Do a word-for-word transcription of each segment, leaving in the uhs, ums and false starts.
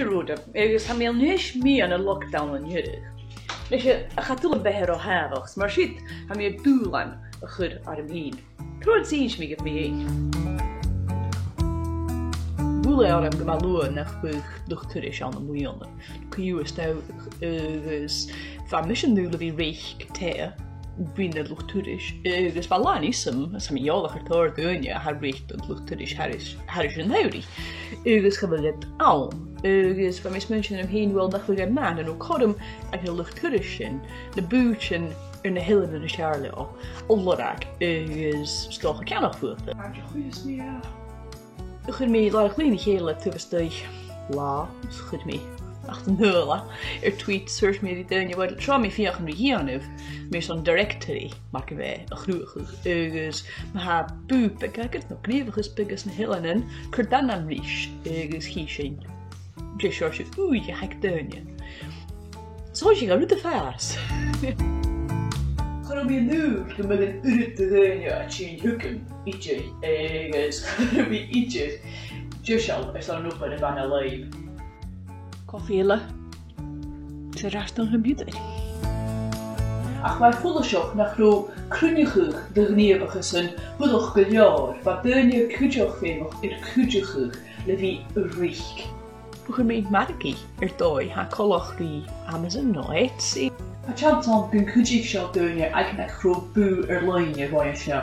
Rhoda, agus tha mi a-nis meadhan an lockdown an-diugh. Leis a, a cha toil leam beatha ro thàbhachdach, mar sin tha mi air dùbhlan a chur orm fhìn. Trobhad 's innis mi dhuibh mi fhèin. Bhuail e orm gu math luath nach biodh luchd-turais ann am-bliadhna. Co-dhiù, is dòcha, agus bha mise an dùil a bhith reic tè bhon luchd-turais, agus bha làn fhios agam, is tha mi eòlach air tòrr dhaoine a tha reic don luchd-turais thairis, thairis an t-samhraidh, agus cha bhiodh iad ann. Agus bha mi a' smaointinn rium fhìn, uill, nach biodh e math no cothrom aig na luchd-turais sin na bùithtean air na h-eileanan as fheàrr leotha a lorg agus 's dòcha ceannach bhuapa. Chuir mi làrach-lìn ri chèile taobh a-staigh latha, is chuir mi ach an t-ùrlar air tweet, thuirt mi ri daoine, uill, tro mi feuchainn ri dhèanamh, tha mi airson directory, mar gum biodh, a chruthachadh, agus ma tha bùth beag agad no gnìomhachas beag anns na h-eileanan, cuir d' ainm ris, agus chì sinn dè seòrsa ùidh a th' aig daoine. So, sin an rud a dh'fhàs. Cha robh mi an dùil gum biodh uiread de dhaoine a' tighinn thugam idir, agus cha robh mi idir deiseil airson an obair a bha na làimh. Cofaidh eile. Tha e air ais dhan chomputer. Ach bha e follaiseach nach robh cruinneachadh de ghnìomhachasan buileach gu leòr, bha daoine cuideachd feumach air cuideachadh le bhith a' reic. Chuir mi margaidh air dòigh, tha e coltach ri Amazon no Etsy. Tha teans ann gun cuidich seo daoine aig nach robh bùth air-loidhne roimhe seo.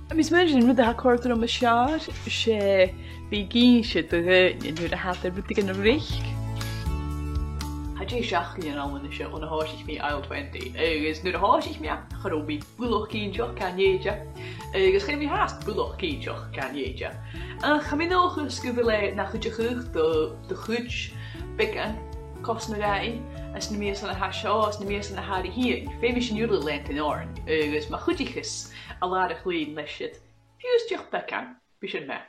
Tha mi a' smaointinn an rud a tha a' còrdadh rium as fheàrr, 's e bhith ag innse do dhaoine nuair a tha iad air rudeigin a reic. Tha deich seachdainean ann a-nis on a thòisich mi aisle twenty, agus nuair a thòisich mi e, cha robh mi buileach cinnteach càit an tèid e, agus chan eil mi fhathast buileach cinnteach càit an tèid e. Ach tha mi an dòchas gu bheil e na chuideachadh do, do chuid beagan cosnadh againn, anns na mìosan a tha seo, anns na mìosan a tha ri thighinn. Feumaidh sinn uile leantainn oirnn, agus ma chuidicheas an làrach-lìn leis iad, fiù 's dìreach beagan, bidh sin math.